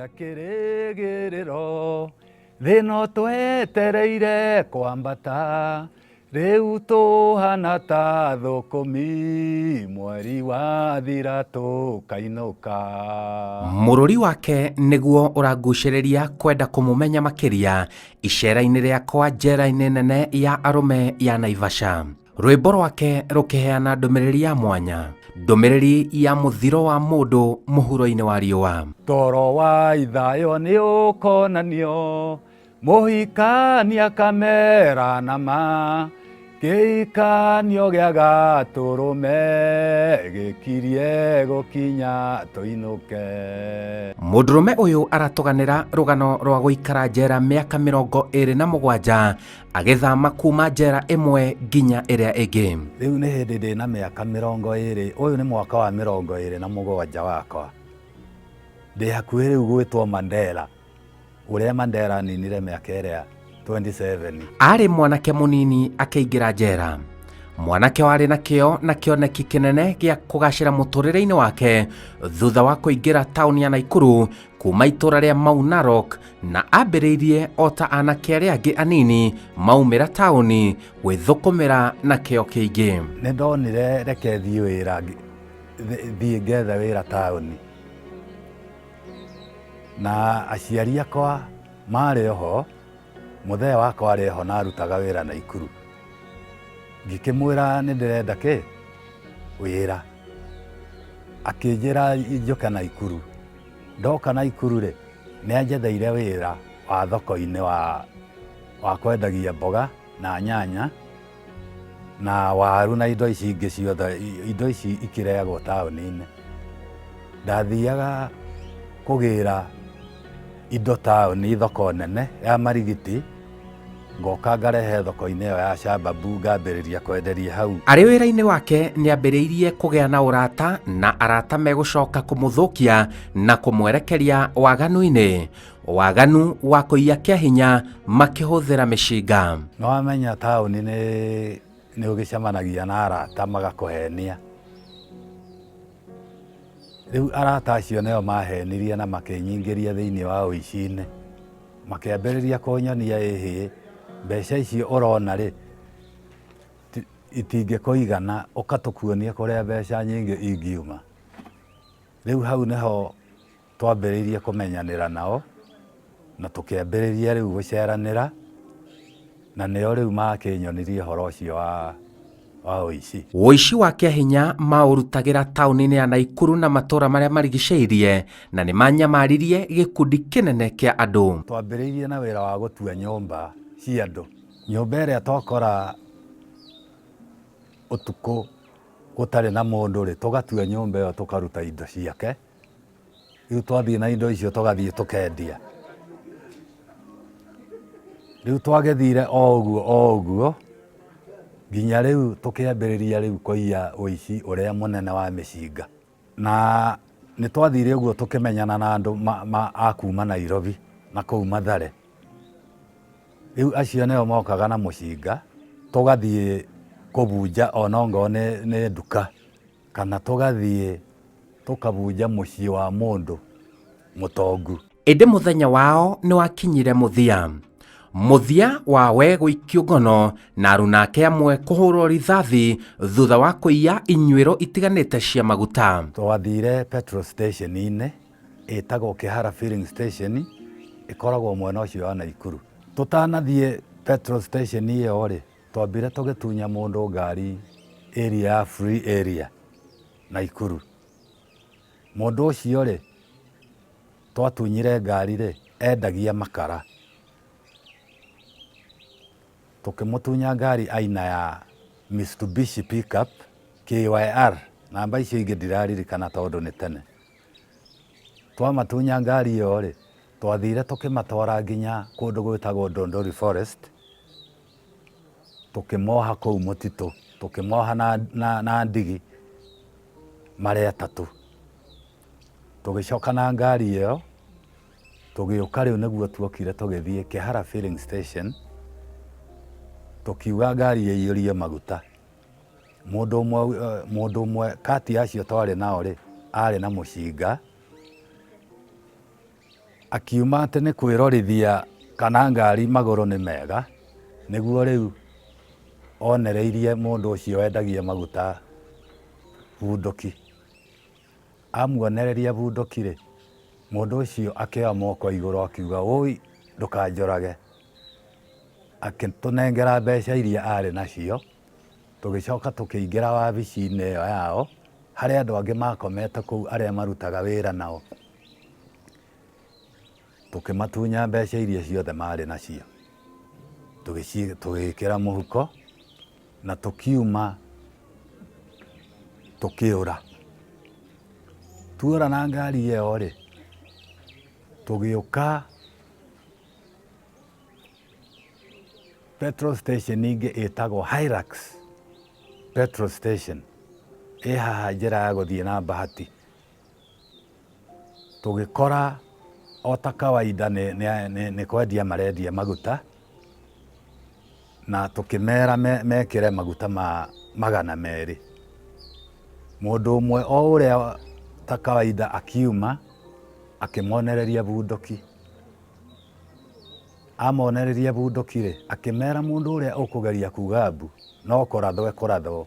Cia kĩrĩgĩrĩro thĩ no twetereire kwambata rĩu tũhana ta thũkũmi mweri wathira tũkainũka. Mũrũri wake nĩguo ũrangucĩrĩria kwenda kũmũmenya makĩria icera-inĩ rĩakwa njera-inĩ nene ya arũme ya Naivasha. Rwĩmbo rwake rũkĩheana ndũmĩrĩri ya mwanya, ndũmĩrĩri ya mũthiro wa mũndũ mũhuro-inĩ wa riũa. Toro wa ithayo nĩ ũkonanio mũhikania kamera na ma kĩhikanio gĩa gatũrũme gĩkirie gũkinya tũinũke. Mũndũrũme ũyũ aratũganĩra rũgano rwa gũikara njera mĩaka 27 agĩthama kuma njera ĩmwe nginya ĩrĩa ĩngĩ. Rĩu nĩ hĩndĩ ndĩ na mĩaka 20, ũyũ nĩ mwaka wa 27 wakwa. Ndĩ hakuhĩ rĩu gwĩtwo Mandela, ũrĩa Mandela aninire mĩaka ĩrĩa 27. Arĩ mwanake mũnini akĩingĩra njera. Mwanake warĩ na kĩyo na kĩoneki kĩnene gĩa kũgacĩra mũtũrĩre-inĩ wake thutha wa kũingĩra taũni ya Naikuru kuma itũra rĩa Mau Narok, na ambĩrĩirie o ta anake arĩa angĩ anini maumĩra taũni gwĩthũkũmĩra na kĩyo kĩingĩ. Nĩ ndonire reke thiĩ wĩra, thiĩ ngethe wĩra taũni. Na aciari akwa marĩ oho, mũthee wakwa arĩ oho na arutaga wĩra Naikuru. Ngĩkĩmwĩra nĩ ndĩrenda kĩ? Wĩra. Akĩnjĩra njũke Naikuru. Ndoka Naikuru rĩ, nĩ anjetheire wĩra wa thoko-inĩ wa kwendagia mboga na nyanya na waru na indo ici ingĩ ciothe, indo ici ikĩrehagwo taũni-inĩ. Ndathiaga kũgĩra indo taũni thoko nene ya Marigiti, ngoka ngarehe thoko-inĩ ĩyo ya Shababu ngambĩrĩria kwenderia hau. Arĩ wĩra-inĩ wake nĩ ambĩrĩirie kũgĩa na ũrata na arata megũcoka kũmũthũkia na kũmwerekeria waganu-inĩ, waganu wa kũiya kĩa hinya makĩhũthĩra mĩcinga. Nĩ wamenya taũni nĩ ũgĩcemanagia na arata magakũhenia. Rĩu arata acio nĩo mahenirie na makĩnyingĩria thĩinĩ wa ũici-inĩ. Makĩambĩrĩria kũnyonia ĩhĩ, mbeca icio ũrona rĩ, itingĩkũigana, ũka tũkuonie kũrĩa mbeca nyingĩ ingiuma. Rĩu hau nĩho twambĩrĩirie kũmenyanĩra nao, na tũkĩambĩrĩria rĩu gũceranĩra, na nĩo rĩu makĩnyonirie ũhoro ũcio wa ũici. Ũici wa kĩahinya maũrutagĩra taũni-inĩ ya Naikuru na matũũra marĩa marigicĩirie, na nĩ manyamaririe gĩkundi kĩnene kĩa andũ. Twambĩrĩirie na wĩra wa gũtua nyũmba cia andũ. Nyũmba ĩrĩa twakora ũtukũ gũtarĩ na mũndũ rĩ, tũgatua nyũmba ĩyo tũkaruta indo ciake. Rĩu twathiĩ na indo icio tũgathiĩ tũkendia. Rĩu twagĩthire o ũguo o ũguo nginya rĩu tũkĩambĩrĩria rĩu kũiya ũici ũrĩa mũnene wa mĩcinga. Na nĩ twathire ũguo tũkĩmenyana na andũ a kuma Nairobi na kũu Mathare. Rĩu acio nĩo mokaga na mũcinga, tũgathiĩ kũbunja onongorwo nĩ nduka, kana tũgathiĩ tũkabunja mũciĩ wa mũndũ mũtongu. Ĩndĩ mũthenya wao nĩ wakinyire mũthia. Mũthia wa we gũikio ngono na aruna ake amwe kũhũrwo rithathi thutha wa kũiya inyuĩro itiganĩte cia maguta. Twathire petrol station-inĩ ĩtagwo Kĩhara filling station, ĩkoragwo mwena ũcio wa Naikuru. Tũtanathiĩ petrol station ĩyo rĩ, twambire tũgĩtunya mũndũ ngari area ya free area Naikuru. Mũndũ ũcio rĩ, twatunyire ngari rĩ, endagia makara. Tũkĩmũtunya ngari aina ya Mitsubishi pickup KYR, namba icio ingĩ ndiraririkana tondũ nĩ tene. Twamatunya ngari ĩyo rĩ, twathire tũkĩmatwara nginya kũndũ gwĩtagwo Dondori Forest, tũkĩmoha kũu mũtitũ, tũkĩmoha na ndigi marĩ atatũ. Tũgĩcoka na ngari ĩyo, tũgĩũka rĩu nĩguo tuokire tũgĩthiĩ Kĩhara filling station, tũkiuga ngari ĩiyũrie maguta. Mũndũ ũmwe kati ya acio twarĩ nao rĩ, arĩ na mũcinga. Akiuma atĩ nĩ kwĩrorithia kana ngari magũrũ nĩ mega, nĩguo rĩu onereirie mũndũ ũcio wendagia maguta bunduki. Amuonereria bunduki rĩ, mũndũ ũcio akĩoya moko igũrũ akiuga ũi ndũkanjũrage. Akĩtũnengera mbeca iria arĩ nacio, tũgĩcoka tũkĩingĩra wabici-inĩ ĩyo yao, harĩ andũ angĩ makomete kũu arĩa marutaga wĩra nao. Tũkĩmatunya mbeca iria ciothe marĩ nacio, tũgĩkĩra mũhuko na tũkiuma tũkĩũra. Tuora na ngari ĩyo rĩ, tũgĩũka petrol station ĩngĩ ĩtagwo Hilux petrol station ĩ haha njĩra ya gũthiĩ na Bahati. Tũgĩkora o ta kawaida nĩ kwendia marendia maguta, na tũkĩmera mekĩre maguta ma 200. Mũndũ ũmwe o ũrĩa ta kawaida akiuma akĩmonereria bunduki. Amonereria bunduki rĩ, akĩmera mũndũ ũrĩa ũkũgeria kuga mbu no kũrathwo ekũrathwo.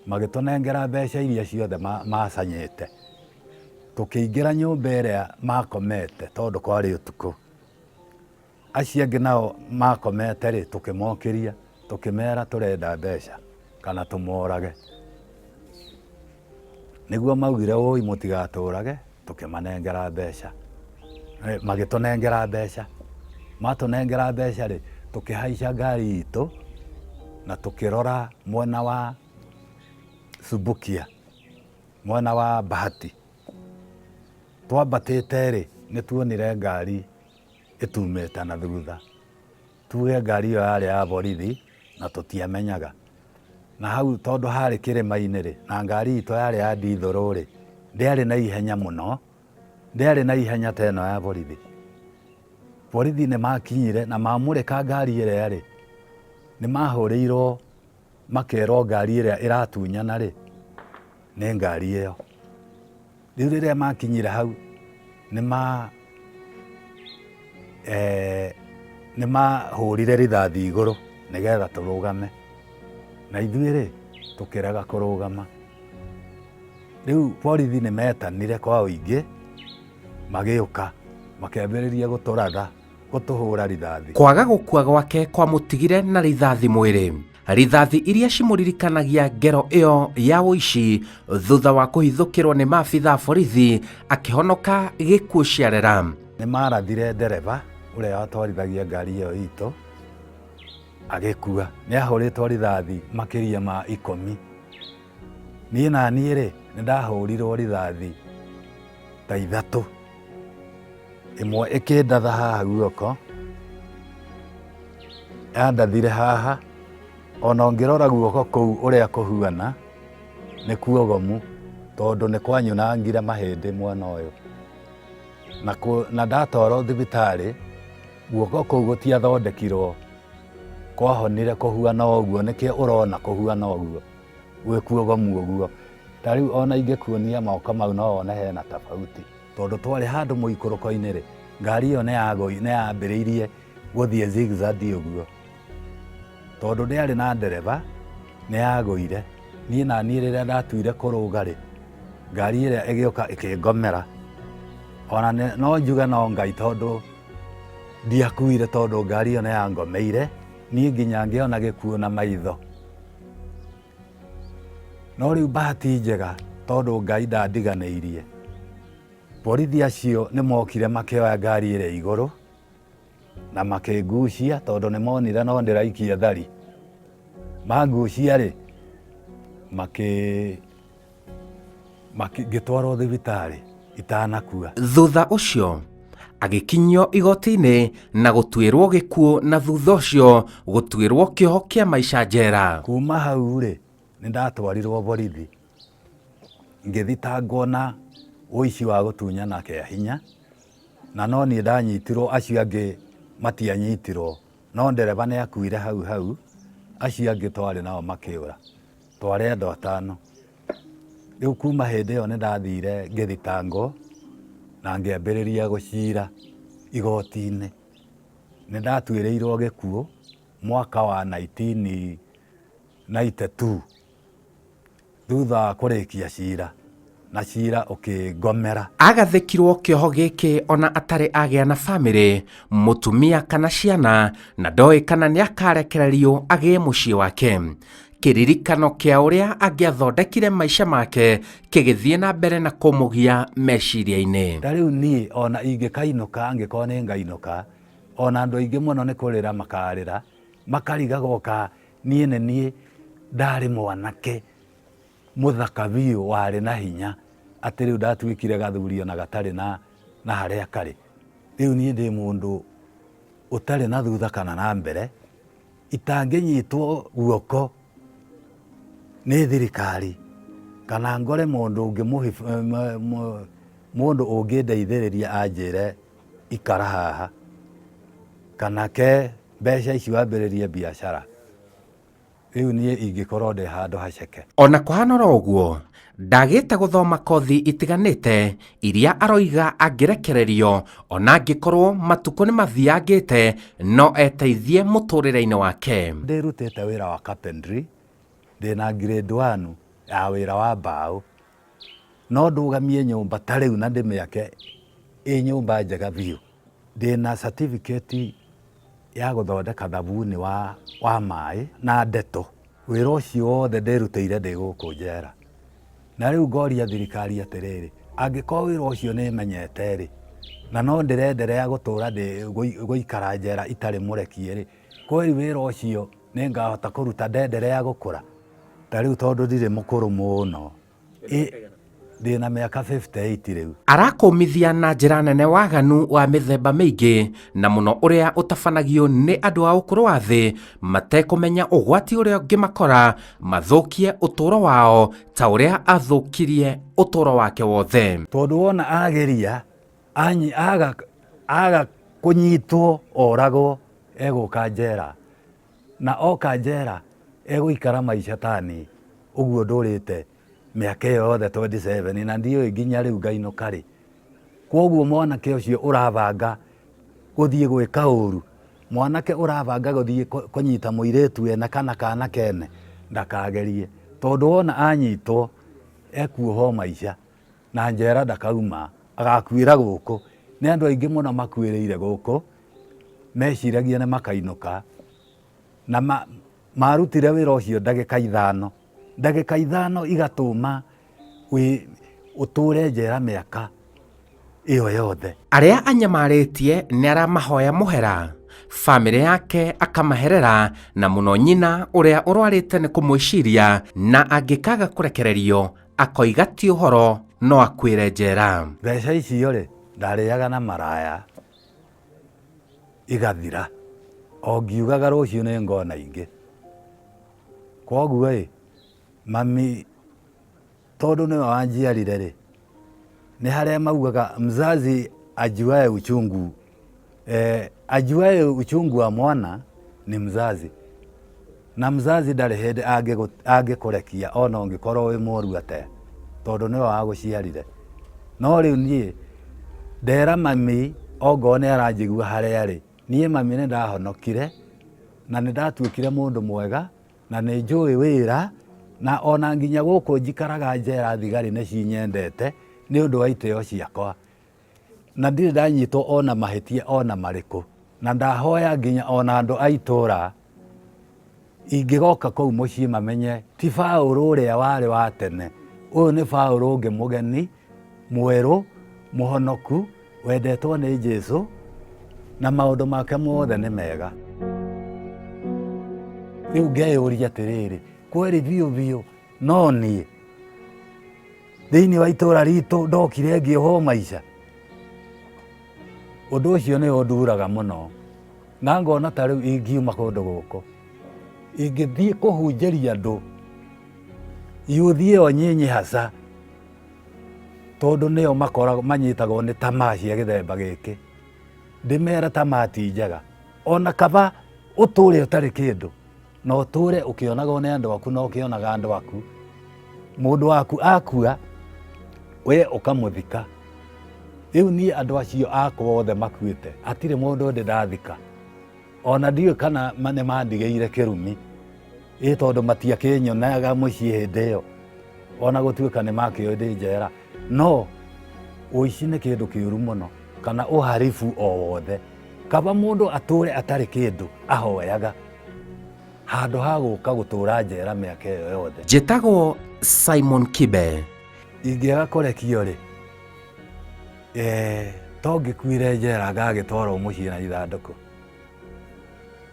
Magĩtũnengera mbeca iria ciothe macanyĩte. Tũkĩingĩra nyũmba ĩrĩa makomete tondũ kwarĩ ũtukũ. Acio angĩ nao makomete rĩ, tũkĩmokĩria, tũkĩmera tũrenda mbeca kana tũmorage. Nĩguo maugire ũi mũtigatũrage, tũkĩmanengera mbeca. Magĩtũnengera mbeca. Matũnengera mbeca rĩ, tũkĩhaica ngari itũ na tũkĩrora mwena wa Subukia, mwena wa Bahati. Twambatĩte rĩ, nĩ tuonire ngari ĩtumĩte na thutha. Tuge ngari ĩyo yarĩ ya borithi na tũtiamenyaga. Na hau tondũ harĩ kĩrĩma-inĩ rĩ, na ngari itũ yarĩ ya ndithũrũ rĩ, ndĩarĩ na ihenya mũno, ndĩarĩ na ihenya ta ĩno ya borithi. Borithi nĩ makinyire na mamũrĩka ngari ĩrĩa rĩ, nĩ mahũrĩirwo makerwo ngari ĩrĩa ĩratunyana rĩ, nĩ ngari ĩyo. Rĩu rĩrĩa makinyire hau nĩ ma nĩ mahũrire rithathi igũrũ nĩgetha tũrũgame, na ithuĩ rĩ tũkĩrega kũrũgama. Rĩu borithi nĩ metanire kwa ũingĩ magĩũka makĩambĩrĩria gũtũratha, gũtũhũra rithathi. Kwaga gũkua gwake kwamũtigire na rithathi mwĩrĩ. Rithathi iria cimũririkanagia ngero ĩyo ya ũici thutha wa kũhithũkĩrwo nĩ maabitha a borithi akĩhonoka gĩkuũ ciarera. Nĩ marathire ndereba ũrĩa watwarithagia ngari ĩyo itũ agĩkua. Nĩ ahũrĩtwo rithathi makĩria ma 10. Niĩ na niĩ rĩ, nĩ ndahũrirwo rithathi ta 3. Ĩmwe ĩkĩndatha haha guoko, yandathire haha, ona ũngĩrora guoko kũu ũrĩa kũhuana, nĩ kuogomu, tondũ nĩ kwanyunangire mahĩndĩ mwena ũyũ. Na ndatwarwo thibitarĩ, guoko kũu gũtiathondekirwo, kwahonire kũhuana o ũguo, nĩkĩo ũrona kũhuana ũguo, gwĩ kuogomu ũguo. Ta rĩu ona ingĩkuonia moko mau no wone hena tofauti. Tondũ twarĩ handũ mũikũrũko-inĩ rĩ, ngari ĩyo nĩ yambĩrĩirie gũthiĩ zigzag ũguo. Tondũ ndĩarĩ na ndereba, nĩ yagũire. Niĩ na niĩ rĩrĩa ndatuire kũrũga rĩ, ngari ĩrĩa ĩgĩũka ĩkĩngomera. Ona no njuge no Ngai tondũ ndiakuire tondũ ngari ĩyo nĩ yangomeire, niĩ nginya ngĩona gĩkuũ na maitho. No rĩu bahati njega tondũ Ngai ndandiganĩirie, borithi acio nĩ mokire makĩoya ngari ĩrĩa igũrũ na makĩngucia tondũ nĩ monire no ndĩraikia thari. Mangucia rĩ, ngĩtwarwo thibitarĩ itanakua. Thutha ũcio agĩkinyio igoti-inĩ na gũtuĩrwo gĩkuũ na thutha ũcio gũtuĩrwo kĩoho kĩa maica njera. Kuma hau rĩ, nĩ ndatwarirwo borithi ngĩthitangwo na ũici wa gũtunyana kĩa hinya, na no niĩ ndanyitirwo, acio angĩ matianyitirwo, no ndereba nĩ akuire hau hau, acio angĩ twarĩ nao makĩũra. Twarĩ andũ 5. Rĩu kuma hĩndĩ ĩyo nĩ ndathire ngĩthitangwo Na ngĩambĩrĩria gũcira igoti-inĩ. Nĩ ndatuĩrĩirwo gĩkuũ mwaka wa 1992 thutha wa kũrĩkia cira, na cira ũkĩngomera. Agathĩkirwo kĩoho gĩkĩ ona atarĩ agĩa na bamĩrĩ, mũtumia kana ciana, na ndoĩ kana nĩ akarekererio agĩe mũciĩ wake. Kĩririkano kĩa ũrĩa angĩathondekire maica make kĩgĩthiĩ na mbere na kũmũgia meciria-inĩ. Ta rĩu niĩ ona ingĩkainũka, angĩkorwo nĩ ngainũka, ona andũ aingĩ mũno nĩ kũrĩra makarĩra, makarigagwo ka niĩ nĩ niĩ ndarĩ mwanake mũthaka biũ warĩ na hinya, atĩ rĩu ndatuĩkire gathuri ona gatarĩ na harĩa karĩ. Rĩu niĩ ndĩ mũndũ ũtarĩ na thutha kana na mbere, itangĩnyitwo guoko nĩ thirikari kana ngore mũndũ ũngĩ mũndũ ũngĩndeithĩrĩria anjĩre ikara haha kana ke mbeca ici wambĩrĩrie biacara. Rĩu niĩ ingĩkorwo ndĩ handũ haceke. Ona kũhana oro ũguo, ndagĩte gũthoma kothi itiganĩte iria aroiga angĩrekererio ona angĩkorwo matukũ nĩ mathiangĩte no eteithie mũtũrĩre-inĩ wake. Ndĩrutĩte wĩra wa carpentry, ndĩna grade 1 ya wĩra wa mbaũ, no ndũgamie nyũmba ta rĩu na ndĩmĩake ĩ nyũmba njega biũ. Ndĩna certificate ya gũthondeka thabuni wa maĩ na ndeto. Wĩra ũcio wothe ndĩrutĩire ndĩ gũkũ njera. Na rĩu ngoria thirikari atĩrĩrĩ, angĩkorwo wĩra ũcio nĩ menyete rĩ, na no ndĩrenderea gũtũra gũikara njera itarĩ mũrekie rĩ, kweli wĩra ũcio nĩ ngahota kũruta ndenderea gũkũra? Ta rĩu tondũ ndirĩ mũkũrũ mũno, ndĩna mĩaka 58 rĩu. Arakũmithia na njĩra nene waganu wa mĩthemba mĩingĩ na mũno ũrĩa ũtabanagio nĩ andũ a ũkũrũ wa thĩ matekũmenya ũgwati ũrĩa ũngĩmakora mathũkie ũtũũro wao ta ũrĩa athũkirie ũtũũro wake wothe. Tondũ wona ageria aga kũnyitwo oragwo egũka njera, na oka njera egũikara maica tani ũguo ndũrĩte mĩaka ĩyo yothe 27 na ndiũĩ nginya rĩu ngainũka rĩ. Kwoguo mwanake ũcio ũrabanga gũthiĩ gwĩka ũru, mwanake ũrabanga gũthiĩ kũnyita mũirĩtu ene kana kana kene, ndakagerie, tondũ wona anyitwo ekuohwo maica na njera ndakauma, agakuĩra gũkũ. Nĩ andũ aingĩ mũno makuĩrĩire gũkũ, meciragia nĩ makainũka, na marutire wĩra ũcio ndagĩka ithano. Ndagĩka ithano igatũma ũtũre njera mĩaka ĩyo yothe. Arĩa anyamarĩtie nĩ aramahoya mũhera, bamĩrĩ yake akamaherera, na mũno nyina ũrĩa ũrwarĩte nĩ kũmwĩciria, na angĩkaga kũrekererio akoiga ti ũhoro no akuĩre njera. Mbeca icio rĩ, ndarĩaga na maraya igathira, o ngiugaga rũciũ nĩ ngona ingĩ. Kwoguo ĩ, mami tondũ nĩwe wanjiarire rĩ, nĩ harĩa maugaga mzazi ajuae uchungu, ajuae uchungu wa mwana ni mzazi, na mzazi ndarĩ hĩndĩ angĩkũrekia ona ũngĩkorwo wĩ mũru atĩa, tondũ nĩwe wagũciarire. No rĩu niĩ ndera mami ongorwo nĩ aranjigua harĩa arĩ, niĩ mami nĩ ndahonokire na nĩ ndatuĩkire mũndũ mwega na nĩ njũĩ wĩra, na ona nginya gũkũ njikaraga njera thigari nĩ cinyendete nĩ ũndũ wa itĩo ciakwa, na ndirĩ ndanyitwo ona mahĩtia ona marĩkũ, na ndahoya nginya ona andũ a itũra ingĩgoka kũu mũciĩ mamenye ti Paũlũ ũrĩa warĩ wa tene, ũyũ nĩ Paũlũ ũngĩ mũgeni mwerũ mũhonoku wendetwo nĩ Jesũ na maũndũ make mothe nĩ mega. Rĩu ngeyũria atĩrĩrĩ, kweri biũ biũ no niĩ thĩinĩ wa itũra ritũ ndokire ngĩohwo maica? Ũndũ ũcio nĩ ũnduraga mũno, na ngona ta rĩu ingiuma kũndũ gũkũ ingĩthiĩ kũhunjĩria andũ yuthi ĩyo nyinyi hasa, tondũ nĩo makoragwo manyitagwo nĩ tamaa cia gĩthemba gĩkĩ, ndĩmere tamaa ti njega, ona kaba ũtũre ũtarĩ kĩndũ na ũtũre ũkĩonagwo nĩ andũ aku na ũkĩonaga andũ aku. Mũndũ waku akua we ũkamũthika, Rĩu niĩ andũ acio akwa othe makuĩte, hatirĩ mũndũ ndĩ ndathika. Ona ndiũĩ kana nĩ mandigĩire kĩrumi, ĩ tondũ matiakĩnyonaga mũciĩ hĩndĩ ĩyo, ona gũtuĩka nĩ makĩũĩ ndĩ njera. No ũici nĩ kĩndũ kĩũru mũno, kana ũharibu o wothe. Kaba mũndũ atũre atarĩ kĩndũ ahoyaga, handũ ha gũka gũtũra njera mĩaka ĩyo yothe. Njĩtagwo Simon Kibe. Ingĩaga kũrekio rĩ, eh, to ngĩkuire njera ngagĩtwarwo mũciĩ na ithandũkũ,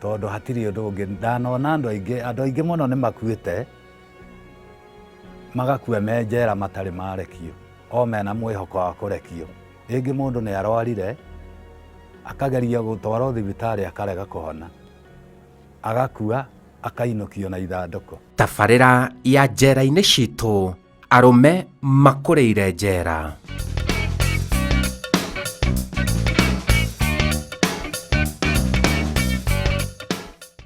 tondũ hatirĩ ũndũ ũngĩ. Ndanona andũ aingĩ, andũ aingĩ mũno nĩ makuĩte, magakua me njera matarĩ marekio, o mena mwĩhoko wa kũrekio. Rĩngĩ mũndũ nĩ arwarire, akageria gũtwarwo thibitarĩ akarega kũhona, agakua akainũkio na ithandũkũ. Tabarĩra ya njera-inĩ citũ, arũme makũrĩire njera.